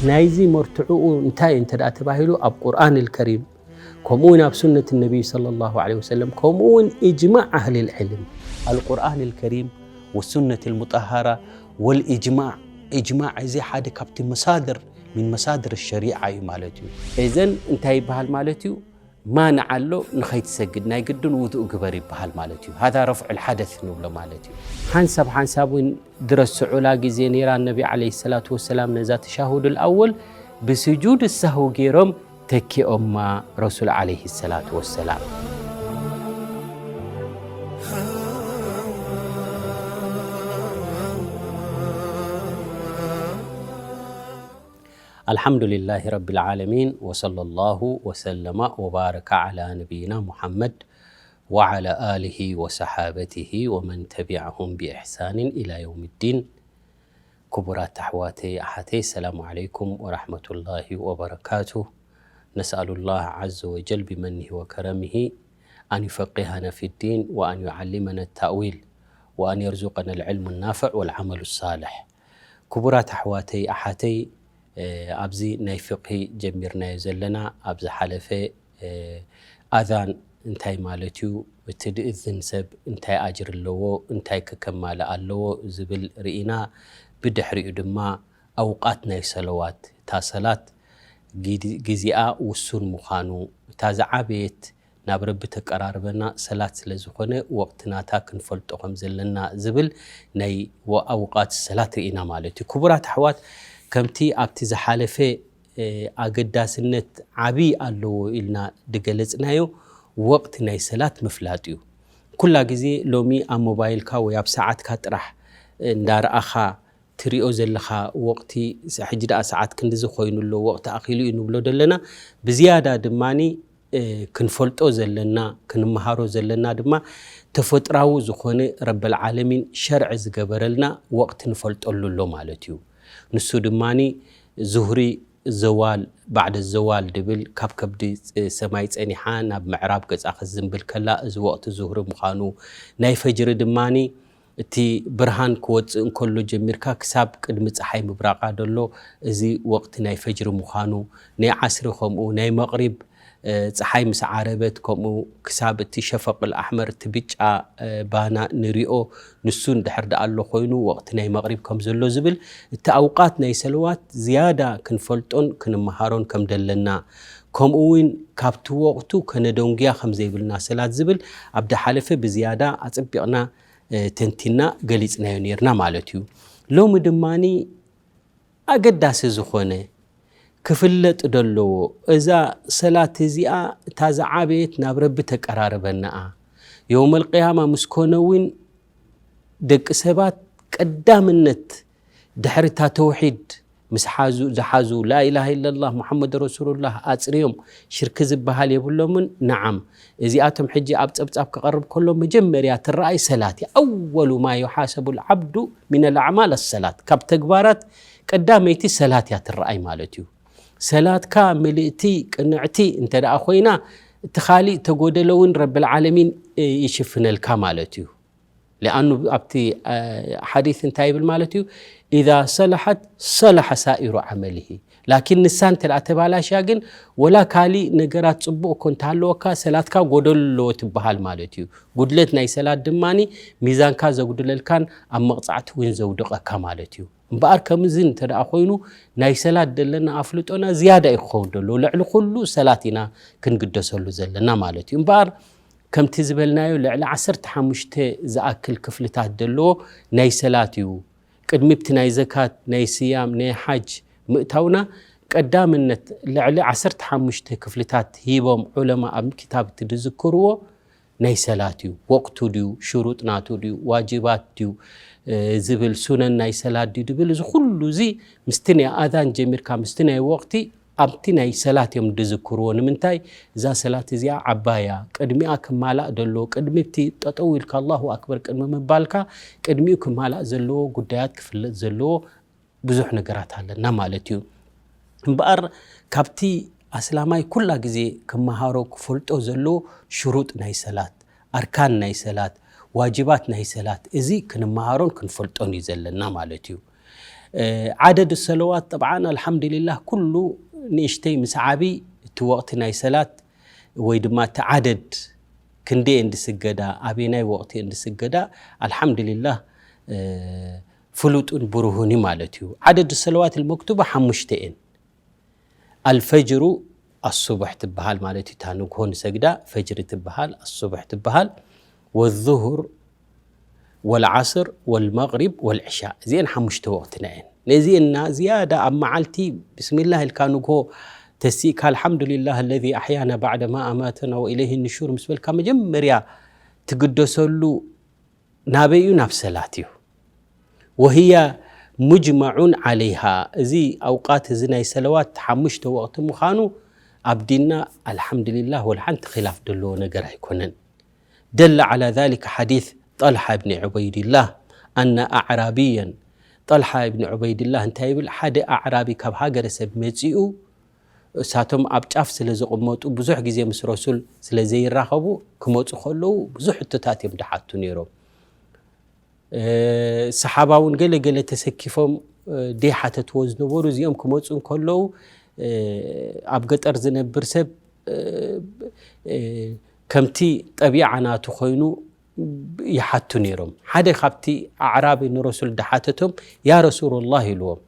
ናይዚ መርትዕኡ እንታይ እንተ ደኣ ተባሂሉ፣ ኣብ ቁርኣን ኣልከሪም፣ ከምኡ እውን ኣብ ሱነት ነቢይ ሰለላሁ ዐለይሂ ወሰለም፣ ከምኡ እውን ኢጅማዕ ኣህሊል ዕልም። ኣልቁርኣን ኣልከሪም ወሱነት ኣልሙጠሃራ ወልኢጅማዕ። ኢጅማዕ እዚ ሓደ ካብቲ መሳድር፣ ሚን መሳድር ሸሪዓ እዩ ማለት እዩ። እዘን እንታይ ይበሃል ማለት እዩ? ማንዓ ኣሎ፣ ንኸይትሰግድ ናይ ግድን ውዱእ ግበር ይበሃል ማለት እዩ። ሃዛ ረፍዑል ሓደስ ንብሎ ማለት እዩ። ሓንሳብ ሓንሳብ እውን ድረስዑላ ግዜ ነይራ፣ ነቢ ዓለይሂ ሰላቱ ወሰላም ነዛ ተሻሁዱል ኣወል ብስጁድ ሳህው ገይሮም ተኪኦማ ረሱል ዓለይሂ ሰላቱ ወሰላም። الحمد لله رب العالمين، وصلى الله وسلم وبارك على نبينا محمد وعلى آله وصحابته ومن تبعهم بإحسان إلى يوم الدين. ክቡራት ኣሕዋተይ ኣሓተይ፣ السلام عليكم ورحمة الله وبركاته. نسأل الله عز وجل بمنه وكرمه أن يفقهنا في الدين وأن يعلمنا التأويل وأن يرزقنا العلم النافع والعمل الصالح. ክቡራት ኣሕዋተይ ኣሓተይ፣ እ፣ ኣብዚ ናይ ፍቕሂ ጀሚርናዮ ዘለና፣ ኣብ ዝሓለፈ፣ እ፣ ኣዛን እንታይ ማለት እዩ፣ እቲ ድእዝን ሰብ እንታይ ኣጅር ኣለዎ፣ እንታይ ከከማልእ ኣለዎ ዝብል ርኢና፣ ብድሕሪኡ ድማ ኣውቃት ናይ ሰለዋት፣ እታ ሰላት ጊዲ-፣ ግዜኣ ውሱን ምዃኑ፣ እታ ዝዓበየት ናብ ረቢ ተቀራርበና ሰላት ስለ ዝኾነ፣ ወቕቲ ናታ ክንፈልጦ ከም ዘለና ዝብል ናይ ወ-፣ ኣውቃት ሰላት ርኢና ማለት እዩ። ክቡራት ኣሕዋት፣ ከምቲ ኣብቲ ዝሓለፈ፣ እ፣ ኣገዳስነት ዓቢ ኣለዎ ኢልና ድገለጽናዮ፣ ወቕቲ ናይ ሰላት ምፍላጥ እዩ። ኩላ ግዜ ሎሚ ኣብ ሞባይልካ ወይ ኣብ ሰዓትካ ጥራሕ እንዳረኣኻ ትሪኦ ዘለኻ ወቕቲ፣ ስ-፣ ሕጂ ደኣ ሰዓት ክንድዚ ኮይኑ ኣሎ፣ ወቕቲ ኣኺሉ እዩ ንብሎ ደለና። ብዝያዳ ድማኒ፣ እ፣ ክንፈልጦ ዘለና፣ ክንመሃሮ ዘለና ድማ ተፈጥራዊ ዝኾነ ረበል ዓለሚን ሸርዒ ዝገበረልና ወቕቲ ንፈልጠሉ ኣሎ ማለት እዩ። ንሱ ድማኒ ዙህሪ፣ ዘዋል፣ ባዕደ ዘዋል ድብል፣ ካብ ከብዲ፣ እ፣ ሰማይ ጸኒሓ ናብ ምዕራብ ገጻ ክትዝንብል ከላ፣ እዚ ወቕቲ ዙህሪ ምዃኑ፣ ናይ ፈጅሪ ድማኒ እቲ ብርሃን ክወጽእ እንከሎ ጀሚርካ ክሳብ ቅድሚ ጸሓይ ምብራቓ ደሎ፣ እዚ ወቕቲ ናይ ፈጅሪ ምዃኑ፣ ናይ ዓስሪ ከምኡ፣ ናይ መቕሪብ፣ እ፣ ጸሓይ ምስ ዓረበት ከምኡ ክሳብ እቲ ሸፈቕል ኣሕመር፣ እቲ ብጫ፣ እ፣ ባና ንሪኦ፣ ንሱ እንድሕር ደኣ ኣሎ ኮይኑ ወቕቲ ናይ መቕሪብ ከም ዘሎ ዝብል፣ እቲ ኣውቃት ናይ ሰለዋት ዝያዳ ክንፈልጦን ክንመሃሮን ከም ደለና፣ ከምኡ እውን ካብቲ ወቕቱ ከነደንጉያ ከም ዘይብልና ሰላት ዝብል ኣብ ድሓለፈ ብዝያዳ ኣጸቢቕና እ፣ ተንቲና ገሊጽናዮ ኔርና ማለት እዩ። ሎሚ ድማኒ ኣገዳሲ ዝኾነ ክፍለጥ ደለዎ፣ እዛ ሰላት እዚኣ እታ ዝዓበየት ናብ ረቢ ተቀራርበናኣ፣ የውመል ቅያማ ምስ ኮነ እውን ደቂ ሰባት ቀዳምነት ድሕሪ እታ ተውሒድ ምስ ሓዙ፣ ዝሓዙ ላኢላሃ ኢለላህ ሙሓመድ ረሱሉላህ ኣጽርዮም ሽርኪ ዝበሃል የብሎምን። ነዓም፣ እዚኣቶም ሕጂ ኣብ ጸብጻብ ክቐርብ ከሎ መጀመርያ ትረኣይ ሰላት እያ። ኣወሉ ማ ዩሓሰቡ ልዓብዱ ሚነል ኣዕማል ኣሰላት፣ ካብ ተግባራት ቀዳመይቲ ሰላት እያ ትረኣይ ማለት እዩ። ሰላትካ ምልእቲ ቅንዕቲ እንተ ደኣ ኮይና፣ እቲ ካሊእ ተጎደለ እውን ረብል ዓለሚን፣ እ፣ ይሽፍነልካ ማለት እዩ። ሊኣኑ ኣብቲ፣ እ፣ ሓዲስ እንታይ ይብል ማለት እዩ? ኢዛ ሰለሐት ሰለሐ ሳኢሩ ዓመሊሂ። ላኪን ንሳ እንተ ደኣ ተባላሽያ ግን፣ ወላ ካሊእ ነገራት ጽቡቕ እኮ እንተሃለወካ፣ ሰላትካ ጎደሎ ኣለዎ ትበሃል ማለት እዩ። ጉድለት ናይ ሰላት ድማኒ ሚዛንካ ዘጉድለልካን ኣብ መቕጻዕቲ እውን ዘውድቐካ ማለት እዩ። እምበኣር ከምዚ እንተ ደኣ ኮይኑ፣ ናይ ሰላት ደለና ኣፍልጦና ዝያዳ እዩ ክኸውን ደሎ። ልዕሊ ኩሉ ሰላት ኢና ክንግደሰሉ ዘለና ማለት እዩ። እምበኣር ከምቲ ዝበልናዮ፣ ልዕሊ ዓሰርተ ሓሙሽተ ዝኣክል ክፍልታት ደለዎ ናይ ሰላት እዩ። ቅድሚ ኣብቲ ናይ ዘካት፣ ናይ ስያም፣ ናይ ሓጅ ምእታውና፣ ቀዳምነት ልዕሊ ዓሰርተ ሓሙሽተ ክፍልታት ሂቦም ዑለማ ኣብ ክታብ እቲ ዝዝክርዎ ናይ ሰላት እዩ። ወቕቱ ድዩ፣ ሽሩጥ ናቱ ድዩ፣ ዋጅባት ድዩ፣ እ፣ ዝብል፣ ሱነን ናይ ሰላት ድዩ ድብል፣ እዚ ኩሉ እዚ ምስቲ ናይ ኣዛን ጀሚርካ ምስቲ ናይ ወቕቲ ኣብቲ ናይ ሰላት እዮም ድዝክርዎ። ንምንታይ? እዛ ሰላት እዚኣ ዓባያ፣ ቅድሚኣ ክማላእ ደሎ፣ ቅድሚ እቲ ጠጠው ኢልካ ኣላሁ ኣክበር ቅድሚ ምባልካ፣ ቅድሚኡ ክማላእ ዘለዎ ጉዳያት ክፍለጥ ዘለዎ ብዙሕ ነገራት ኣለና ማለት እዩ። እምበኣር ካብቲ ኣስላማይ ኩላ ግዜ ክመሃሮ ክፈልጦ ዘለዎ ሽሩጥ ናይ ሰላት፣ ኣርካን ናይ ሰላት፣ ዋጅባት ናይ ሰላት፣ እዚ ክንመሃሮን ክንፈልጦን እዩ ዘለና ማለት እዩ። ዓደድ ሰለዋት ጠብዓን ኣልሓምዱሊላህ ኩሉ ንእሽተይ ምስ ዓቢ እቲ ወቕቲ ናይ ሰላት ወይ ድማ እቲ ዓደድ ክንደየን ዝስገዳ ኣበየናይ ወቕቲ እየን ዝስገዳ ኣልሓምዱሊላህ ፍሉጡን ብሩሁን እዩ ማለት እዩ። ዓደድ ሰለዋት ልመክቱባ ሓሙሽተ እየን። ኣልፈጅሩ ኣሱቡሕ ትበሃል ማለት እዩ። እታ ንግሆ ንሰግዳ ፈጅሪ ትበሃል፣ ኣሱቡሕ ትበሃል፣ ወዙሁር ወልዓስር ወልመቕሪብ ወልዕሻ፣ እዚአን ሓሙሽተ ወቕትና እየን። ነዚአና ዝያዳ ኣብ መዓልቲ ብስሚላህ ኢልካ ንግሆ ተሲእካ ኣልሓምዱሊላህ ለዚ ኣሕያና ባዕደ ማ ኣማተና ወኢለይህ ንሹር ምስ በልካ መጀመርያ ትግደሰሉ ናበይ እዩ? ናብ ሰላት እዩ። ወህያ ሙጅማዑን ዓለይሃ፣ እዚ ኣውቃት እዚ ናይ ሰለዋት ሓሙሽተ ወቕቲ ምዃኑ ኣብ ዲንና ኣልሓምዱሊላህ ወላ ሓንቲ ኺላፍ ዘለዎ ነገር ኣይኮነን። ደለ ዓላ ዛሊከ ሓዲስ ጠልሓ እብኒ ዑበይድላህ ኣነ ኣዕራብየን፣ ጠልሓ እብኒ ዑበይድላህ እንታይ ይብል? ሓደ ኣዕራቢ ካብ ሃገረ ሰብ መጺኡ እሳቶም ኣብ ጫፍ ስለ ዝቕመጡ ብዙሕ ግዜ ምስ ረሱል ስለ ዘይራኸቡ ክመፁ ከለዉ ብዙሕ ሕቶታት እዮም ድሓቱ ነይሮም። ሰሓባ እውን ገለ ገለ ተሰኪፎም ደይሓተትዎ ዝነበሩ እዚኦም ክመፁ እንከለዉ ኣብ ገጠር ዝነብር ሰብ ከምቲ ጠቢዓ ናቱ ኮይኑ ይሓቱ ነይሮም። ሓደ ካብቲ ኣዕራቢ ንረሱል ድሓተቶም ያ ረሱሉላህ ኢልዎም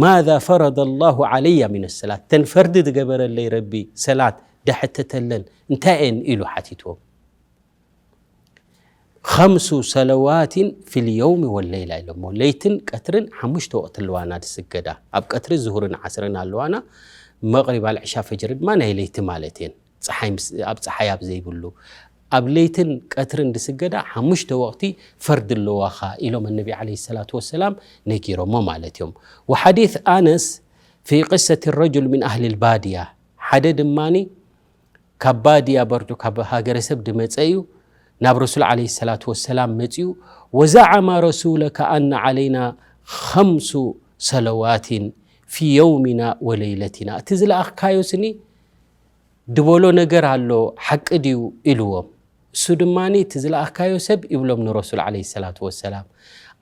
ማذا فرض الله علي من الصلاة፣ ተን ፈርዲ ዝገበረለይ ረቢ ሰላት ደሕተተለን እንታይ እየን ኢሉ ሓቲትዎም። خمس صلوات في اليوم والليلة ኢሎሞ። ለይትን ቀትርን ሓሙሽተ ወቕቲ ኣለዋና ዝስገዳ። ኣብ ቀትሪ ዙሁርን ዓስርን ኣለዋና። መቕሪብ ኣልዕሻ ፈጅሪ ድማ ናይ ለይቲ ማለት እየን። ፀሓይ ኣብ ፀሓይ ኣብ ዘይብሉ ኣብ ለይትን ቀትርን ዝስገዳ ሓሙሽተ ወቕቲ ፈርዲ ኣለዋኻ ኢሎም ነቢ ዓለይሂ ሰላቱ ወሰላም ነጊሮሞ ማለት እዮም። وحديث أنس في قصة الرجل من أهل البادية ሓደ ድማኒ ካብ ባድያ በርዶ ካብ ሃገረ ሰብ ድመፀ እዩ ናብ ረሱል ዓለይሂ ሰላቱ ወሰላም መፅኡ وزعم رسولك أن علينا خمس صلوات في يومنا وليلتنا እቲ ዝለኣኽካዮ ስኒ ድበሎ ነገር ኣሎ ሓቂ ድዩ ኢልዎም እሱ ድማ እቲ ዝለኣኽካዮ ሰብ ይብሎም ንረሱል ዓለይሂ ሰላቱ ወሰላም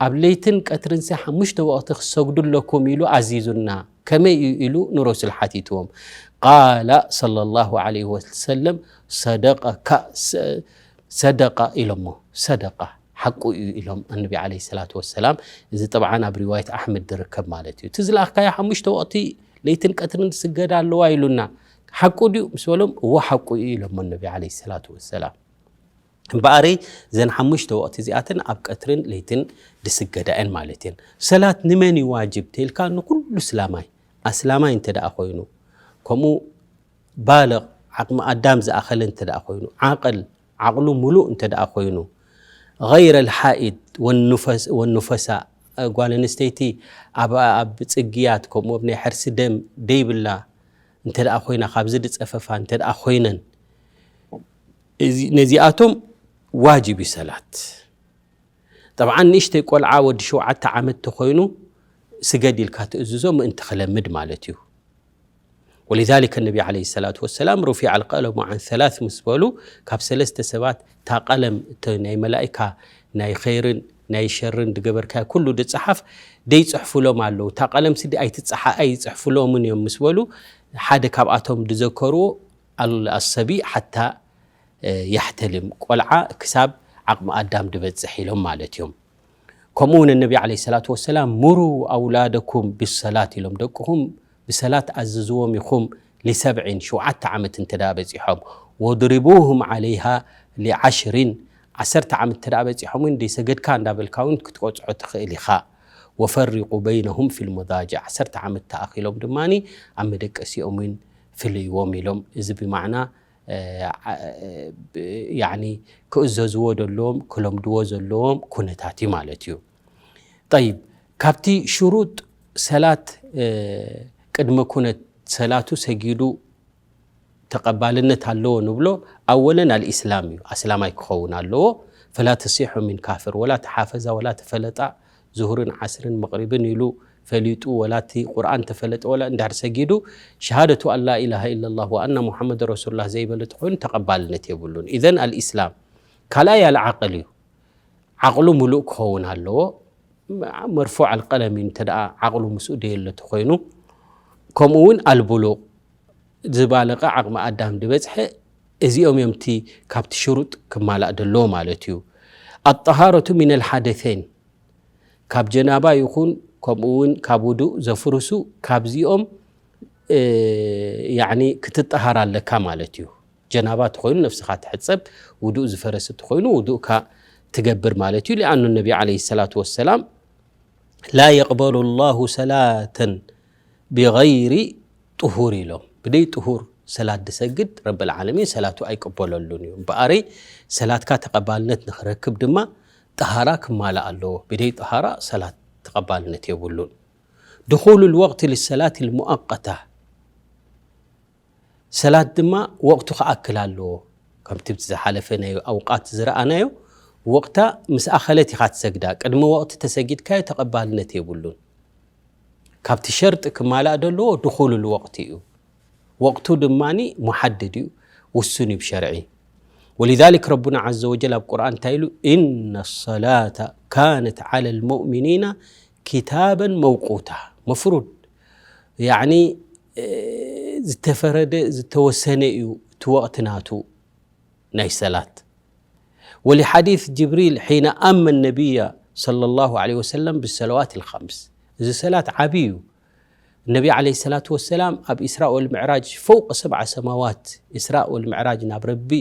ኣብ ለይትን ቀትርንሲ ሓሙሽተ ወቕቲ ክሰግዱ ኣለኩም ኢሉ ኣዚዙና ከመይ እዩ ኢሉ ንረሱል ሓቲትዎም ቃለ ሰለላሁ ዓለይሂ ወሰለም ሰደቀካ ሰደቃ ኢሎሞ ሰደቃ ሓቁ እዩ ኢሎም ኣነቢ ዓለይሂ ሰላቱ ወሰላም እዚ ጠብዓን ኣብ ሪዋየት ኣሕመድ ዝርከብ ማለት እዩ እቲ ዝለኣኽካዮ ሓሙሽተ ወቕቲ ለይትን ቀትርን ዝስገዳ ኣለዋ ኢሉና ሓቁ ድዩ ምስ በሎም እዎ ሓቁ እዩ ኢሎሞ ኣነቢ ዓለይሂ ሰላቱ ወሰላም እምበኣረይ እዘን ሓሙሽተ ወቕቲ እዚኣተን ኣብ ቀትርን ለይትን ዝስገዳ እየን ማለት እየን ሰላት ንመን እዩ ዋጅብ ተልካ ንኩሉ ስላማይ ኣስላማይ እንተ ደኣ ኮይኑ ከምኡ ባልቕ ዓቕሚ ኣዳም ዝኣኸለ እንተ ደኣ ኮይኑ ዓቕል ዓቕሉ ሙሉእ እንተ ደኣ ኮይኑ غير الحائض والنفس والنفساء ጓል ኣንስተይቲ ኣብ ኣብ ጽግያት ከምኡ ኣብ ናይ ሕርሲ ደም ደይብላ እንተ ደኣ ኮይና ካብዚ ድጸፈፋ እንተ ደኣ ኮይነን ነዚኣቶም ዋጅብ እዩ ሰላት ጠብዓን ንእሽተይ ቆልዓ ወዲ ሸውዓተ ዓመት ተኮይኑ ስገድ ኢልካ ትእዝዞ ምእንቲ ክለምድ ማለት እዩ ولذلك النبي عليه الصلاة والسلام رفع القلم عن ثلاث ምስ በሉ ካብ ሰለስተ ሰባት እታ ቀለም እቲ ናይ መላእካ ናይ ኸይርን ናይ ሸርን ድገበርካዮ ኩሉ ድፀሓፍ ደይፅሕፉሎም ኣለዉ እታ ቀለም ስዲ ኣይትፀሓ ኣይፅሕፉሎምን እዮም ምስ በሉ ሓደ ካብኣቶም ድዘከርዎ ኣሰቢ ሓታ ያሕተልም ቆልዓ ክሳብ ዓቕሚ ኣዳም ድበፅሕ ኢሎም ማለት እዮም ከምኡ እውን ነቢ ዓለ ሰላት ወሰላም ሙሩ ኣውላደኩም ብሰላት ኢሎም ደቅኹም ብሰላት ኣዝዝዎም ኢኹም ሊሰብዒን ሸውዓተ ዓመት እንተ ደኣ በፂሖም ወድሪቡሁም ዓለይሃ ሊዓሽሪን ዓሰርተ ዓመት እንተ ደኣ በፂሖም እውን ደይሰገድካ እንዳበልካ እውን ክትቆፅዖ ትኽእል ኢኻ ወፈሪቁ በይነሁም ፊልመዳጅዕ ዓሰርተ ዓመት ተኣኺሎም ድማ ኣብ መደቀሲኦም እውን ፍለይዎም ኢሎም እዚ ብማዕና ክእዘዝዎ ዘለዎም ክለምድዎ ዘለዎም ኩነታት እዩ ማለት እዩ ጠይብ ካብቲ ሽሩጥ ሰላት ቅድመ ኩነት ሰላቱ ሰጊዱ ተቐባልነት ኣለዎ ንብሎ ኣወለን ኣልእስላም እዩ ኣስላማይ ክኸውን ኣለዎ ፈላ ተሲሑ ሚን ካፍር ወላ ተሓፈዛ ወላ ተፈለጣ ዙሁርን ዓስርን መቕሪብን ኢሉ ፈሊጡ ወላ እቲ ቁርኣን ተፈለጠ ወላ እንድሕር ሰጊዱ ሸሃደቱ ኣን ላኢላሃ ኢለላህ ወኣና ሙሓመድ ረሱሉላህ ዘይበለ ተኾይኑ ተቐባልነት የብሉን ኢዘን ኣልእስላም ካልኣይ ኣልዓቅል እዩ ዓቕሉ ምሉእ ክኸውን ኣለዎ። መርፉዕ ኣልቀለም እዩ፣ እንተ ደኣ ዓቕሉ ምስኡ ደየሎ ተኾይኑ። ከምኡ እውን ኣልቡሉቕ፣ ዝባለቐ ዓቕሚ ኣዳም ዝበጽሐ። እዚኦም እዮም እቲ ካብቲ ሽሩጥ ክማላእ ደለዎ ማለት እዩ። ኣጠሃረቱ ሚነል ሓደተይን፣ ካብ ጀናባ ይኹን ከምኡ እውን ካብ ውዱእ ዘፍርሱ፣ ካብዚኦም እ፣ ያዕኒ ክትጠሃር ኣለካ ማለት እዩ። ጀናባ ተኾይኑ ነፍስኻ ትሕጸብ፣ ውዱእ ዝፈረሰ ተኾይኑ ውዱእካ ትገብር ማለት እዩ። ሊኣኑ ነቢ ዓለይሂ ሰላቱ ወሰላም ላ የቕበሉ ላሁ ሰላተን ብገይሪ ጥሁር ኢሎም። ብደይ ጥሁር ሰላት ድሰግድ ረብል ዓለሚን ሰላቱ ኣይቅበለሉን እዩ። እምበኣረይ ሰላትካ ተቐባልነት ንኽረክብ ድማ ጠሃራ ክማላእ ኣለዎ። ብደይ ጠሃራ ሰላት ተቐባልነት የብሉን። ድኹሉ ልወቅቲ ልሰላት ልሙኣቀታ፣ ሰላት ድማ ወቅቱ ክኣክል ኣለዎ። ከምቲ ዝሓለፈ ናይ ኣውቃት ዝረኣናዮ፣ ወቅታ ምስ ኣኸለት ኢኻ ትሰግዳ። ቅድሚ ወቅቲ ተሰጊድካዮ ተቐባልነት የብሉን። ካብቲ ሸርጢ ክማላእ ዘለዎ ድኹሉል ወቅቲ እዩ። ወቅቱ ድማ ሙሓድድ እዩ፣ ውሱን እዩ ብሸርዒ። ወሊዛሊክ ረቡና ዓዘ ወጀል ኣብ ቁርኣን እንታይ ኢሉ? ኢነ ሰላተ ካነት ዓለ ልሙእሚኒና ኪታበን መውቁታ። መፍሩድ፣ ያዕኒ፣ እ፣ ዝተፈረደ፣ ዝተወሰነ እዩ እቲ ወቅቲ ናቱ ናይ ሰላት። ወሊሓዲስ ጅብሪል ሒነ ኣመ ነቢያ ሰለላሁ ዐለይሂ ወሰለም ብሰለዋት ልኸምስ። እዚ ሰላት ዓብዪ እዩ። ነቢ ዐለይሂ ሰላቱ ወሰላም ኣብ ኢስራእ ወልምዕራጅ ፈውቅ ሰብዓ ሰማዋት፣ ኢስራእ ወልምዕራጅ ናብ ረቢ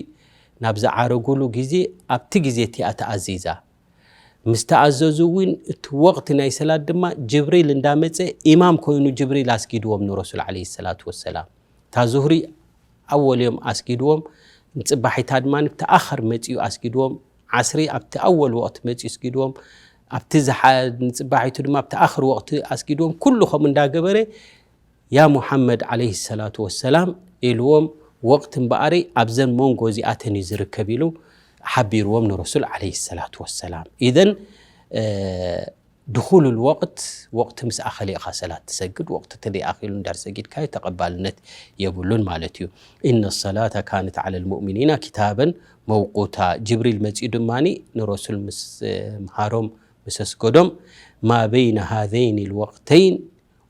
ናብ ዝዓረጉሉ ግዜ፣ ኣብቲ ግዜ እቲኣ ተኣዚዛ። ምስ ተኣዘዙ እውን እቲ ወቕቲ ናይ ሰላት ድማ ጅብሪል እንዳመጸ ኢማም ኮይኑ ጅብሪል ኣስጊድዎም ንረሱል ዐለይሂ ሰላቱ ወሰላም። እታ ዙህሪ ኣወል እዮም ኣስጊድዎም፣ ንጽባሒታ ድማ ብተኣኸር መጺኡ ኣስጊድዎም፣ ዓስሪ ኣብቲ ኣወል ወቕቲ መጺኡ ኣስጊድዎም፣ ኣብቲ ዝሓ-፣ ንጽባሒቱ ድማ ብተኣኸር ወቕቲ ኣስጊድዎም። ኩሉ ከምኡ እንዳገበረ ያ ሙሓመድ ዐለይሂ ሰላቱ ወሰላም ኢልዎም፣ ወቕቲ እምበኣሪ ኣብዘን መንጎ እዚኣተን እዩ ዝርከብ ኢሉ ሓቢርዎም ንረሱል ዐለይሂ ሰላቱ ወሰላም። ኢዘን፣ እ፣ ድኹሉል ወቕት፣ ወቕቲ ምስ ኣኸለ ኢኻ ሰላት ትሰግድ፣ ወቕቲ ተዘይኣኺሉ እንዳር ሰጊድካዮ ተቐባልነት የብሉን ማለት እዩ። ኢነ ሰላተ ካነት ዐለል ሙእሚኒና ኪታበን መውቁታ። ጅብሪል መጺኡ ድማኒ ንረሱል ምስ፣ እ፣ ምሃሮም፣ ምስ ኣስገዶም፣ ማ በይነ ሃዘይን ልወቅተይን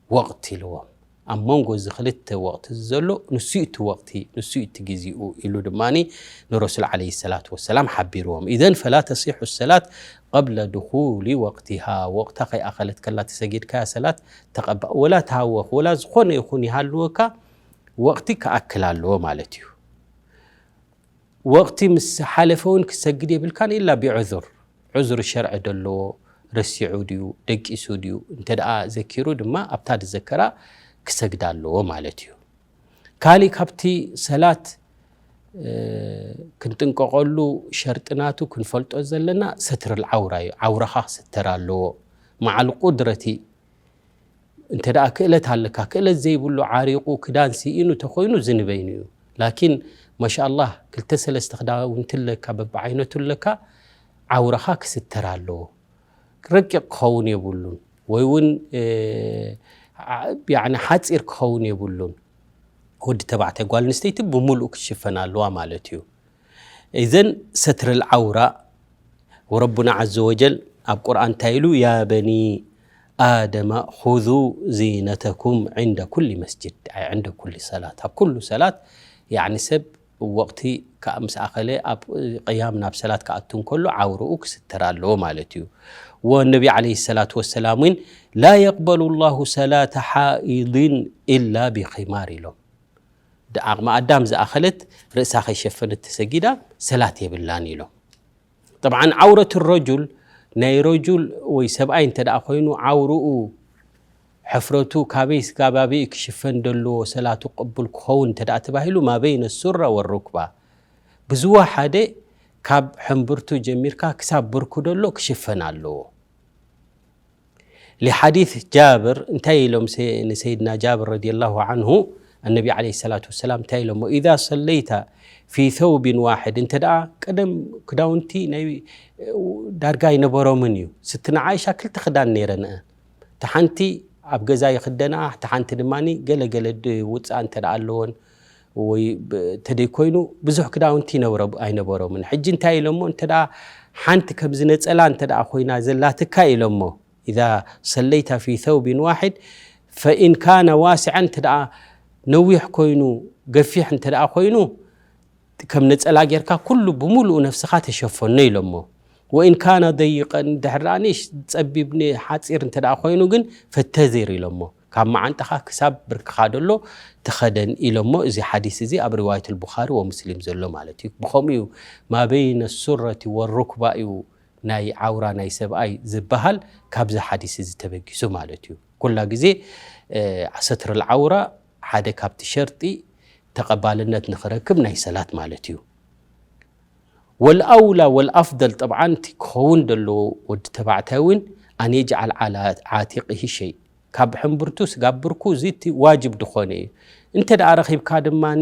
ወቕት ኢልዎም። ኣብ መንጎ እዚ ክልተ ወቕቲ እዚ ዘሎ ንሱ እዩ እቲ ወቕቲ፣ ንሱ እዩ እቲ ግዜኡ ኢሉ ድማኒ ንረሱል ዐለይሂ ሰላቱ ወሰላም ሓቢርዎም። ኢዘን ፈላ ተሲሑ ሰላት ቀብለ ድኹሊ ወቅቲሃ፣ ወቕታ ከይኣኸለት ከላ ተሰጊድካያ ሰላት ተቐባ-፣ ወላ ተሃወኽ፣ ወላ ዝኾነ ይኹን ይሃልወካ፣ ወቕቲ ክኣክል ኣለዎ ማለት እዩ። ወቕቲ ምስ ሓለፈ እውን ክሰግድ የብልካን ኢላ ብዑዙር። ዑዙር ሸርዒ ደለዎ፣ ረሲዑ ድዩ፣ ደቂሱ ድዩ፣ እንተ ደኣ ዘኪሩ ድማ ኣብታ ዝዘከራ ክሰግድ ኣለዎ ማለት እዩ። ካሊእ ካብቲ ሰላት፣ እ፣ ክንጥንቀቐሉ ሸርጥናቱ ክንፈልጦ ዘለና ሰትርል ዓውራ እዩ። ዓውራኻ ክስተር ኣለዎ። መዓል ቁድረቲ እንተ ደኣ ክእለት ኣለካ፣ ክእለት ዘይብሉ ዓሪቑ ክዳን ስኢኑ ተኾይኑ ዝንበይኑ እዩ። ላኪን ማሻኣላህ ክልተ ሰለስተ ክዳውንቲ ኣለካ፣ በብዓይነቱ ኣለካ፣ ዓውራኻ ክስተር ኣለዎ። ረቂቕ ክኸውን የብሉን፣ ወይ እውን፣ እ፣ ዓ-፣ ያዕኒ ሓጺር ክኸውን የብሉን። ወዲ ተባዕታይ ጓል ኣንስተይቲ ብምሉእ ክትሽፈን ኣለዋ ማለት እዩ። ኢዘን ሰትርል ዓውራ ወረቡና ዐዘ ወጀል ኣብ ቁርኣን እንታይ ኢሉ? ያ በኒ ኣደመ ኹዙ ዚነተኩም ዕንደ ኩሊ መስጅድ፣ ኣይ ዕንደ ኩሊ ሰላት፣ ኣብ ኩሉ ሰላት፣ ያዕኒ ሰብ ወቕቲ ከኣ ምስ ኣኸለ ኣብ ቅያም ናብ ሰላት ክኣቱ እንከሎ ዓውርኡ ክስተር ኣለዎ ማለት እዩ። ወነቢ ዐለይሂ ሰላቱ ወሰላም እውን ላ የቅበሉ ላሁ ሰላተ ሓኢድን ኢላ ቢኺማር ኢሎም። ዓቕሚ ኣዳም ዝኣኸለት ርእሳ ከይሸፈነት ተሰጊዳ ሰላት የብላን ኢሎም። ጠብዓን ዓውረት ረጁል፣ ናይ ረጁል ወይ ሰብኣይ እንተ ደኣ ኮይኑ ዓውርኡ፣ ሕፍረቱ ካበይ ስጋብ ኣበይ ክሽፈን ደለዎ ሰላቱ ቅቡል ክኸውን እንተ ደኣ ተባሂሉ፣ ማ በይነ ሱራ ወሩክባ፣ ብዝወሓደ ካብ ሕምብርቱ ጀሚርካ ክሳብ ብርኩ ደሎ ክሽፈን ኣለዎ። ሊሓዲስ ጃብር እንታይ ኢሎም ሰ-፣ ንሰይድና ጃብር ረዲየላሁ ዐንሁ፣ ኣነቢ ዐለይሂ ሰላቱ ወሰላም እንታይ ኢሎሞ? ኢዛ ሰለይተ ፊ ሰውቢን ዋሕድ፣ እንተ ደኣ ቀደም ክዳውንቲ ናይ ዳርጋ ኣይነበሮምን እዩ። ስትና ዓይሻ ክልተ ክዳን ነይረንአ። እታ ሓንቲ ኣብ ገዛ ይኽደና፣ እታ ሓንቲ ድማ ገለ ገለ ድ-፣ ውፅኣ እንተ ደኣ ኣለዎን ወይ ብ-፣ እንተደይ ኮይኑ ብዙሕ ክዳውንቲ ይነብረ-፣ ኣይነበሮምን። ሕጂ እንታይ ኢሎሞ? እንተ ደኣ ሓንቲ ከምዚ ነጸላ እንተ ደኣ ኮይና ዘላትካ ኢሎሞ፣ إذا صليت في ثوب واحد فإن كان واسعا፣ እንተ ደኣ ነዊሕ ኮይኑ ገፊሕ እንተ ደኣ ኮይኑ ከም ነጸላ ጌርካ ኩሉ ብምሉኡ ነፍስኻ ተሸፈኖ ኢሎሞ። وإن كان ضيقا፣ ድሕር ደኣ ንእሽ ጸቢብ ን-፣ ሓጺር እንተ ደኣ ኮይኑ ግን ፈተዚር ኢሎሞ። ካብ መዓንጣኻ ክሳብ ብርክኻ ደሎ ተኸደን ኢሎሞ። እዚ ሓዲስ እዚ ኣብ ሪዋየት ኣልቡኻሪ ወሙስሊም ዘሎ ማለት እዩ። ብኸምኡ እዩ ما بين السرة والركبة እዩ ናይ ዓውራ ናይ ሰብኣይ ዝበሃል ካብዚ ሓዲስ እዚ ተበጊሱ ማለት እዩ። ኩላ ግዜ፣ እ፣ ستر العورة ሓደ ካብቲ ሸርጢ ተቐባልነት ንኽረክብ ናይ ሰላት ማለት እዩ። والأولى والأفضل طبعا እቲ ክኸውን ዘለዎ ወዲ ተባዕታይ እውን أن يجعل على عاتقه شيء ካብ ሕምብርቱ ስጋብ ብርኩ እዚ እቲ ዋጅብ ዝኾነ እዩ። እንተ ደኣ ረኺብካ ድማኒ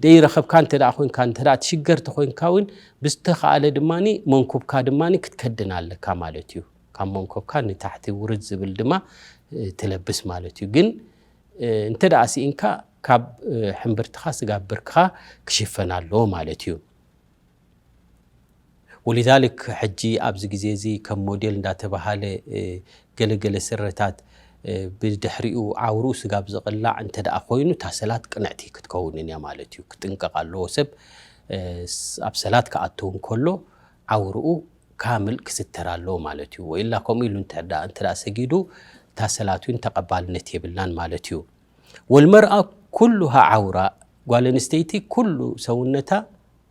ደይረኸብካ እንተ ደኣ ኮይንካ፣ እንተ ደኣ ትሽገር ተኾይንካ እውን ብዝተኻእለ ድማኒ መንኩብካ ድማኒ ክትከድን ኣለካ ማለት እዩ። ካብ መንኮብካ ንታሕቲ ውርድ ዝብል ድማ፣ እ፣ ትለብስ ማለት እዩ። ግን፣ እ፣ እንተ ደኣ ስኢንካ ካብ፣ እ፣ ሕምብርትኻ ስጋብ ብርክኻ ክሽፈን ኣለዎ ማለት እዩ። ولذلك ሕጂ ኣብዚ ግዜ እዚ ከም ሞዴል እንዳተባሃለ፣ እ፣ ገለገለ ስረታት፣ እ፣ ብድሕሪኡ ዓውርኡ ስጋብ ዝቕላዕ እንተ ደኣ ኮይኑ እታ ሰላት ቅንዕቲ ክትከውንን እያ ማለት እዩ። ክጥንቀቕ ኣለዎ ሰብ፣ እ፣ ስ-፣ ኣብ ሰላት ክኣቱ እንከሎ ዓውርኡ ካምል ክስተር ኣለዎ ማለት እዩ። ወኢላ ከምኡ ኢሉ እንተ ደኣ፣ እንተ ደኣ ሰጊዱ እታ ሰላት እውን ተቐባልነት የብላን ማለት እዩ። والمرأة كلها عورة ጓል ኣንስተይቲ ኩሉ ሰውነታ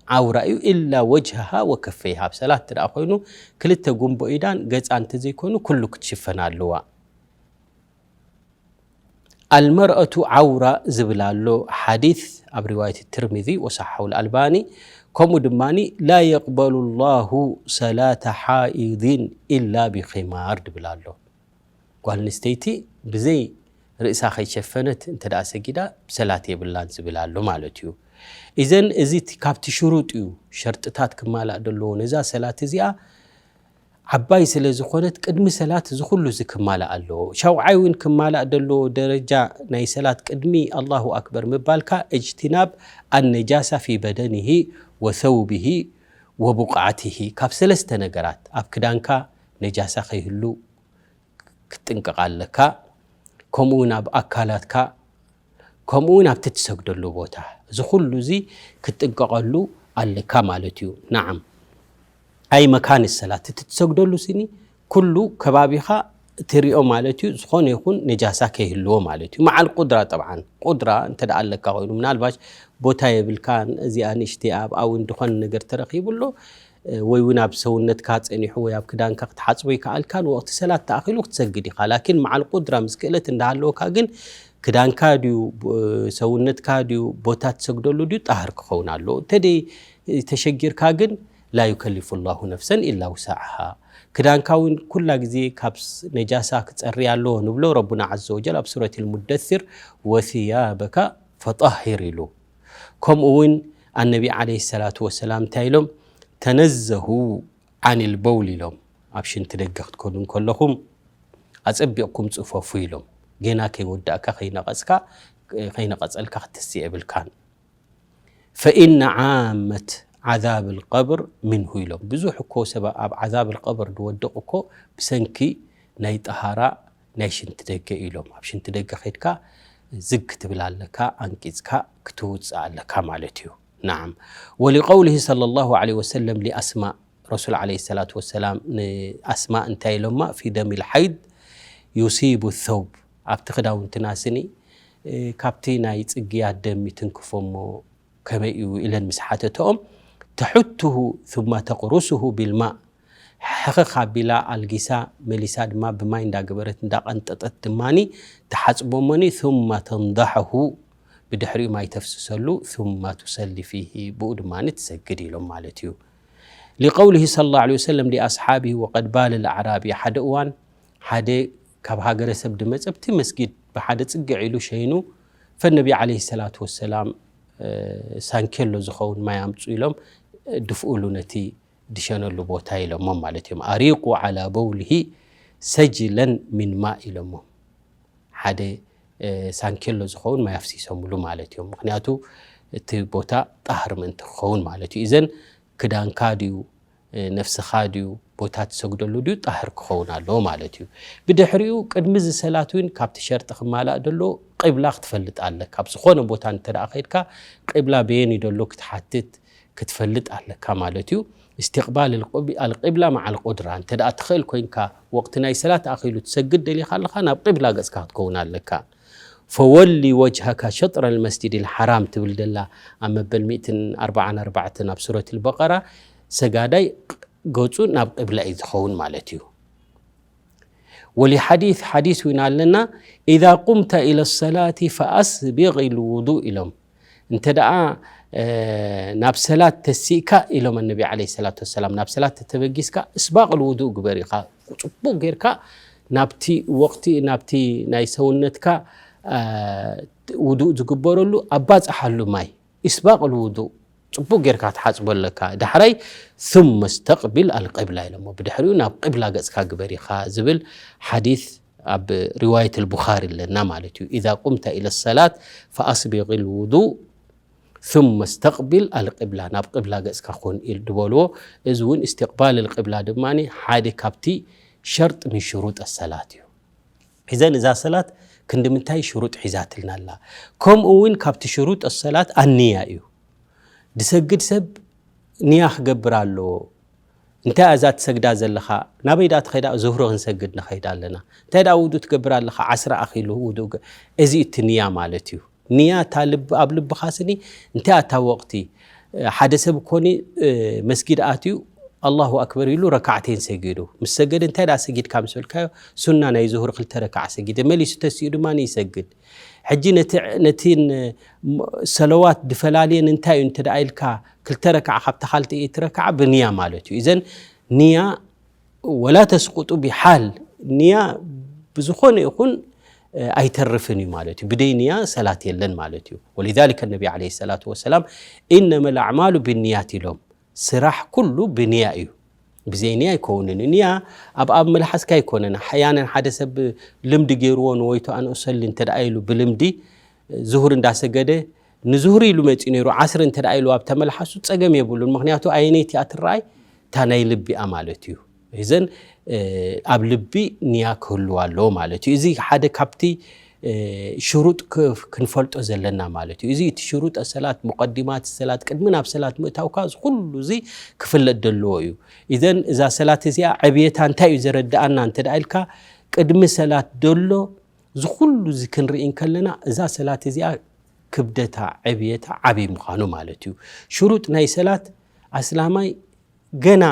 ዓውራ እዩ። إلا وجهها وكفيها ኣብ ሰላት እንተ ደኣ ኮይኑ ክልተ ጉንቦ ኢዳን ገጻ እንተ ዘይኮይኑ ኩሉ ክትሽፈን ኣለዋ። المرأة عورة ዝብል ኣሎ ሓዲስ ኣብ ሪዋየት ትርሚዚ وصححه الألباني። ከምኡ ድማኒ لا يقبل الله صلاة حائض إلا بخمار ድብል ኣሎ። ጓል ኣንስተይቲ ብዘይ ርእሳ ከይሸፈነት እንተ ደኣ ሰጊዳ ሰላት የብላን ዝብል ኣሎ ማለት እዩ። ኢዘን እዚ እቲ ካብቲ ሽሩጥ እዩ፣ ሸርጥታት ክማላእ ደለዎ ነዛ ሰላት እዚኣ። ዓባይ ስለ ዝኾነት ቅድሚ ሰላት እዚ ኩሉ እዚ ክማላእ ኣለዎ። ሻውዓይ እውን ክማላእ ደለዎ ደረጃ ናይ ሰላት ቅድሚ ኣላሁ ኣክበር ምባልካ እጅትናብ ኣነጃሳ ፊ በደኒሂ ወሰውቢሂ ወቡቅዓቲሂ፣ ካብ ሰለስተ ነገራት፣ ኣብ ክዳንካ ነጃሳ ከይህሉ ክትጥንቀቕ ኣለካ። ከምኡ እውን ኣብ ኣካላትካ፣ ከምኡ እውን ኣብቲ ትሰግደሉ ቦታ፣ እዚ ኩሉ እዚ ክትጥንቀቐሉ ኣለካ ማለት እዩ። ነዓም። ኣይ መካን ሰላት፣ እቲ ትሰግደሉ ስኒ ኩሉ ከባቢኻ ትሪኦ ማለት እዩ። ዝኾነ ይኹን ነጃሳ ከይህልዎ ማለት እዩ። መዓል ቁድራ ጠብዓን፣ ቁድራ እንተ ደኣ ኣለካ ኮይኑ፣ ምናልባሽ ቦታ የብልካን፣ እዚኣ ንእሽተይ ኣብኣ እውን ድኾነ ነገር ተረኺቡ ኣሎ፣ እ፣ ወይ እውን ኣብ ሰውነትካ ጸኒሑ ወይ ኣብ ክዳንካ ክትሓጽቦ ይከኣልካን፣ ወቕቲ ሰላት ተኣኺሉ ክትሰግድ ኢኻ። ላኪን መዓል ቁድራ ምስ ክእለት እንዳሃለወካ ግን ክዳንካ ድዩ፣ ብ-፣ ሰውነትካ ድዩ፣ ቦታ ትሰግደሉ ድዩ፣ ጣህር ክኸውን ኣለዎ። እንተ ደይ ተሸጊርካ ግን لا يكلف الله نفسا إلا وسعها። ክዳንካ እውን ኩላ ግዜ ካብ ስ-፣ ነጃሳ ክጸሪ ኣለዎ ንብሎ ረቡና ዓዘ ወጀል ኣብ ሱረት ልሙደሲር፣ وثيابك فطهر ኢሉ። ከምኡ እውን ኣነቢ ዓለይሂ ሰላቱ ወሰላም እንታይ ኢሎም? ተነዘሁ ዓኒል በውል ኢሎም። ኣብ ሽንቲ ደገ ክትከዱ እንከለኹም ኣጸቢቕኩም ጽፈፉ ኢሎም። ጌና ከይወዳእካ ከይነቐጽካ፣ ከይነቐጸልካ ክትስእ የብልካን። ፈኢነ ዓመት ዓዛብ ልቀብር ምንሁ ኢሎም። ብዙሕ እኮ ሰብ ኣብ ዓዛብ ልቀብር ዝወድቕ እኮ ብሰንኪ ናይ ጠሃራ ናይ ሽንቲ ደገ ኢሎም። ኣብ ሽንቲ ደገ ኸይድካ ዝግ ክትብል ኣለካ፣ ኣንቂጽካ ክትውጽእ ኣለካ ማለት እዩ። ናዓም። ወሊቀውሊሂ ሰለላሁ ዐለይሂ ወሰለም ሊኣስማ፣ ረሱል ዐለይሂ ሰላቱ ወሰላም ንኣስማ እንታይ ኢሎማ? ፊ ደሚል ሓይድ ዩሲቡ ሰውብ፣ ኣብቲ ክዳውንትና ስኒ፣ እ፣ ካብቲ ናይ ጽግያት ደም ይትንክፎ እሞ ከመይ እዩ ኢለን ምስ ሓተተኦም፣ ተሑቱሁ ثم ተቕሩሱሁ ቢልማእ፣ ሕኽኽ ኣቢላ ኣልጊሳ መሊሳ ድማ ብማይ እንዳገበረት እንዳቐንጠጠት ድማኒ ትሓጽቦ እሞኒ ثم ተንضሐሁ ብድሕሪኡ ማይ ተፍስሰሉ ثم ቱሰሊ ፊሂ ብኡ ድማኒ ትሰግድ ኢሎም ማለት እዩ። ሊቀውሊሂ ሰለላሁ ዐለይሂ ወሰለም ሊኣስሓቢሂ ወቀድ ባለ ልኣዕራቢ ሓደ እዋን ሓደ ካብ ሃገረ ሰብ ድመጸ ብቲ መስጊድ ብሓደ ጽግዕ ኢሉ ሸይኑ ፈነቢ ዐለይሂ ሰላቱ ወሰላም ሳንኬሎ ዝኸውን ማይ ኣምጹ ኢሎም ድፍኡሉ ነቲ ድሸነሉ ቦታ ኢሎሞም ማለት እዮም። ኣሪቁ ዓላ በውልሂ ሰጅለን ሚን ማእ ኢሎሞም ሓደ ሳንኬሎ ዝኸውን ማይ ኣፍሲሶምሉ ማለት እዮም። ምክንያቱ እቲ ቦታ ጣህር ምእንቲ ክኸውን ማለት እዩ። እዘን ክዳንካ ድዩ ነፍስኻ ድዩ፣ ቦታ ትሰግደሉ ድዩ፣ ጣህር ክኸውን ኣለዎ ማለት እዩ። ብድሕሪኡ ቅድሚ እዚ ሰላት እውን ካብቲ ሸርጢ ክማላእ ደሎ ቂብላ ክትፈልጥ ኣለካ። ኣብ ዝኾነ ቦታ እንተ ደኣ ከይድካ ቂብላ በየን እዩ ደሎ ክትሓትት ክትፈልጥ ኣለካ ማለት እዩ። استقبال القب- القبلة مع القدرة። እንተ ደኣ ትኽእል ኮይንካ፣ ወቕቲ ናይ ሰላት ኣኺሉ ትሰግድ ደሊኻ ኣለኻ፣ ናብ ቂብላ ገጽካ ክትከውን ኣለካ። فول وجهك شطر المسجد الحرام ትብል ደላ ኣብ መበል ሚእትን ኣርባዓን ኣርባዕተን ኣብ ሱረት البقرة፣ ሰጋዳይ ገጹ ናብ ቂብላ እዩ ዝኸውን ማለት እዩ። ولحديث ሓዲስ እውን ኣለና، إذا قمت إلى الصلاة فأسبغ الوضوء ኢሎም። እንተ ደኣ ናብ ሰላት ተሲእካ ኢሎም ነቢ ዓለይሂ ሰላቱ ወሰላም፣ ናብ ሰላት ተተበጊስካ እስባቕ ልውዱእ ግበር ኢኻ። ጽቡቕ ጌርካ ናብቲ ወቕቲ፣ ናብቲ ናይ ሰውነትካ ውዱእ ዝግበረሉ ኣባጽሓሉ ማይ፣ እስባቕ ልውዱእ ጽቡቕ ጌርካ ትሓጽቦ ኣለካ። ዳሕራይ ثم استقبل القبلة ኢሎሞ፣ ብድሕሪኡ ናብ ቅብላ ገጽካ ግበር ኢኻ ዝብል ሓዲስ ኣብ ሪዋየት البخاري ኣለና ማለት እዩ። إذا قمت إلى الصلاة فأسبغ الوضوء ثم استقبل القبلة፣ ናብ ቅብላ ገጽካ ኩን ኢል ዝበልዎ። እዚ እውን استقبال القبلة ድማ ሓደ ካብቲ ሸርጥ من شروط الصلاة እዩ። እዘን እዛ ሰላት ክንዲ ምንታይ ሽሩጥ ሒዛትልና ኣላ። ከምኡ እውን ካብቲ ሽሩጥ ሰላት ኣንያ እዩ። ድሰግድ ሰብ ንያ ክገብር ኣለዎ። እንታይ እዛ ትሰግዳ ዘለኻ? ናበይ ዳ ትኸይዳ? ዙህሪ ክንሰግድ ንኸይድ ኣለና። እንታይ ዳ ውዱእ ትገብር ኣለኻ? ዓስሪ ኣኺሉ ውዱእ ገ-፣ እዚ እቲ ንያ ማለት እዩ። ንያ እታ ልብ-፣ ኣብ ልብኻ ስኒ እንታይ ኣታ ወቕቲ ሓደ ሰብ ኮኒ መስጊድ ኣትዩ ኣላሁ ኣክበር ኢሉ ረካዕተይን ሰጊዱ ምስ ሰገደ እንታይ ዳ ሰጊድካ ምስ በልካዮ ሱና ናይ ዙሁር ክልተ ረካዓ ሰጊደ መሊሱ ተሲኡ ድማ ይሰግድ። ሕጂ ነቲ ነቲን ሰለዋት ድፈላልየን እንታይ እዩ እንተ ደኣ ኢልካ ክልተ ረካዓ ካብታ ካልተይቲ ረካዓ ብንያ ማለት እዩ። እዘን ንያ ወላ ተስቁጡ ቢሓል ንያ ብዝኾነ ይኹን ኣይተርፍን እዩ ማለት እዩ። ብደይ ንያ ሰላት የለን ማለት እዩ። ولذلك النبي عليه الصلاة والسلام إنما الأعمال بالنيات ኢሎም። ስራሕ ኩሉ ብንያ እዩ። ብዘይ ንያ ኣይከውንን እዩ። ንያ ኣብ ኣብ መልሓስካ ኣይኮነን። ኣሕያናን ሓደ ሰብ ልምዲ ገይርዎ ንወይቱ ኣነ እሰሊ እንተ ደኣ ኢሉ ብልምዲ ዙሁር እንዳሰገደ ንዙሁር ኢሉ መፂኡ ነይሩ ዓስሪ እንተ ደኣ ኢሉ ኣብ ተመልሓሱ ፀገም የብሉን። ምክንያቱ ኣየነይቲ እያ ትረኣይ? እታ ናይ ልቢ እያ ማለት እዩ። እዘን ኣብ ልቢ ንያ ክህልዋ ኣለዎ ማለት እዩ። እዚ ሓደ ካብቲ ሽሩጥ ክንፈልጦ ዘለና ማለት እዩ። እዚ እቲ ሽሩጥ ሰላት፣ ሙቀዲማት ሰላት፣ ቅድሚ ናብ ሰላት ምእታውካ እዚ ኩሉ እዚ ክፍለጥ ዘለዎ እዩ። እዘን እዛ ሰላት እዚኣ ዕብየታ እንታይ እዩ ዘረድኣና እንተ ደኣ ኢልካ ቅድሚ ሰላት ደሎ እዚ ኩሉ እዚ ክንርኢ እንከለና እዛ ሰላት እዚኣ ክብደታ ዕብየታ ዓብይ ምዃኑ ማለት እዩ። ሽሩጥ ናይ ሰላት ኣስላማይ ገና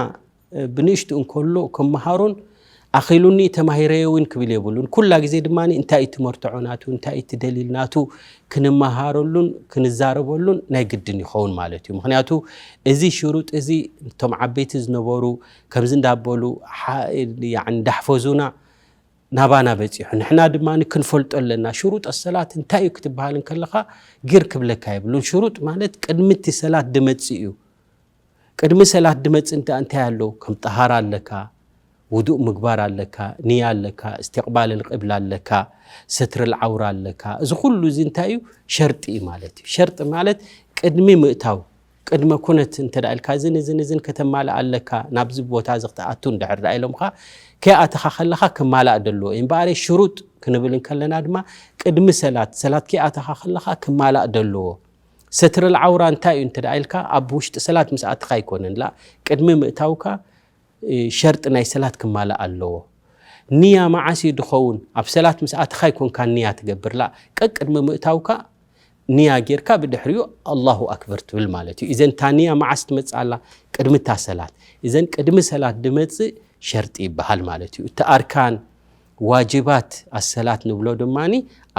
ብንእሽቱ እንከሎ ክመሃሮን ኣኺሉኒ ተማሂረዮ እውን ክብል የብሉን። ኩላ ግዜ ድማ እንታይ እቲ መርትዖ ናቱ እንታይ እቲ ደሊል ናቱ ክንመሃረሉን ክንዛረበሉን ናይ ግድን ይኸውን ማለት እዩ። ምክንያቱ እዚ ሽሩጥ እዚ እቶም ዓበይቲ ዝነበሩ ከምዚ እንዳበሉ ሓ- ያዕኒ እንዳሕፈዙና ናባና በፂሑ። ንሕና ድማ ክንፈልጦ ኣለና። ሽሩጥ ሰላት እንታይ እዩ ክትበሃል እንከለኻ ጊር ክብለካ የብሉን። ሽሩጥ ማለት ቅድሚ እቲ ሰላት ድመፅእ እዩ። ቅድሚ ሰላት ድመፅእ እንተ እንታይ ኣሎ? ከም ጠሃራ ኣለካ፣ ውዱእ ምግባር ኣለካ፣ ንያ ኣለካ፣ እስትቅባል ልቅብላ ኣለካ፣ ሰትር ልዓውራ ኣለካ። እዚ ኩሉ እዚ እንታይ እዩ? ሸርጢ እዩ ማለት እዩ። ሸርጢ ማለት ቅድሚ ምእታው ቅድመ ኩነት እንተ ደኣ ኢልካ እዝን እዝን እዝን ከተማልእ ኣለካ ናብዚ ቦታ እዚ ክትኣቱ እንድሕር ደኣ ኢሎምካ ከይኣተኻ ከለኻ ክማላእ ደለዎ እዩ። እምበኣር ሽሩጥ ክንብል እንከለና ድማ ቅድሚ ሰላት ሰላት ከይኣተኻ ከለኻ ክማላእ ደለዎ። ሰትር ልዓውራ እንታይ እዩ እንተ ደኣ ኢልካ ኣብ ውሽጢ ሰላት ምስ ኣተኻ ኣይኮነን ላ ቅድሚ ምእታውካ ሸርጢ ናይ ሰላት ክማላእ ኣለዎ። ንያ መዓስ እዩ ድኸውን? ኣብ ሰላት ምስ ኣተኻ ኣይኮንካ ንያ ትገብር ላ ቀቅድሚ ምእታውካ ንያ ጌርካ ብድሕሪኡ ኣላሁ ኣክበር ትብል ማለት እዩ። እዘን እታ ንያ መዓስ ትመጽእ ኣላ? ቅድሚ እታ ሰላት። እዘን ቅድሚ ሰላት ድመጽእ ሸርጢ ይበሃል ማለት እዩ። እቲ ኣርካን ዋጅባት ኣሰላት ንብሎ ድማ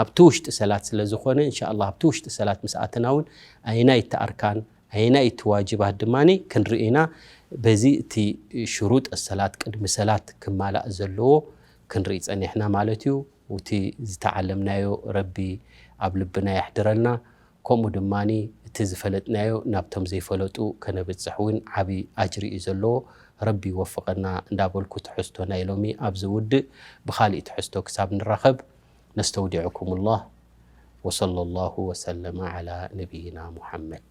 ኣብቲ ውሽጢ ሰላት ስለ ዝኾነ እንሻ ኣላህ ኣብቲ ውሽጢ ሰላት ምስ ኣተና እውን ኣይናይ እቲ ኣርካን ኣይናይ እቲ ዋጅባት ድማ ክንርኢ ኢና። በዚ እቲ ሽሩጥ ሰላት ቅድሚ ሰላት ክማላእ ዘለዎ ክንርኢ ጸኒሕና ማለት እዩ። እቲ ዝተዓለምናዮ ረቢ ኣብ ልብና የሕድረልና። ከምኡ ድማ እቲ ዝፈለጥናዮ ናብቶም ዘይፈለጡ ከነብፅሕ እውን ዓብዪ ኣጅሪ እዩ ዘለዎ። ረቢ ይወፍቐና እንዳበልኩ ትሕዝቶ ናይ ሎሚ ኣብዚ ውድእ። ብኻሊእ ትሕዝቶ ክሳብ ንራኸብ ነስተውዲዕኩም ላህ። ወሰለ ላሁ ወሰለመ ዓላ ነቢይና ሙሓመድ።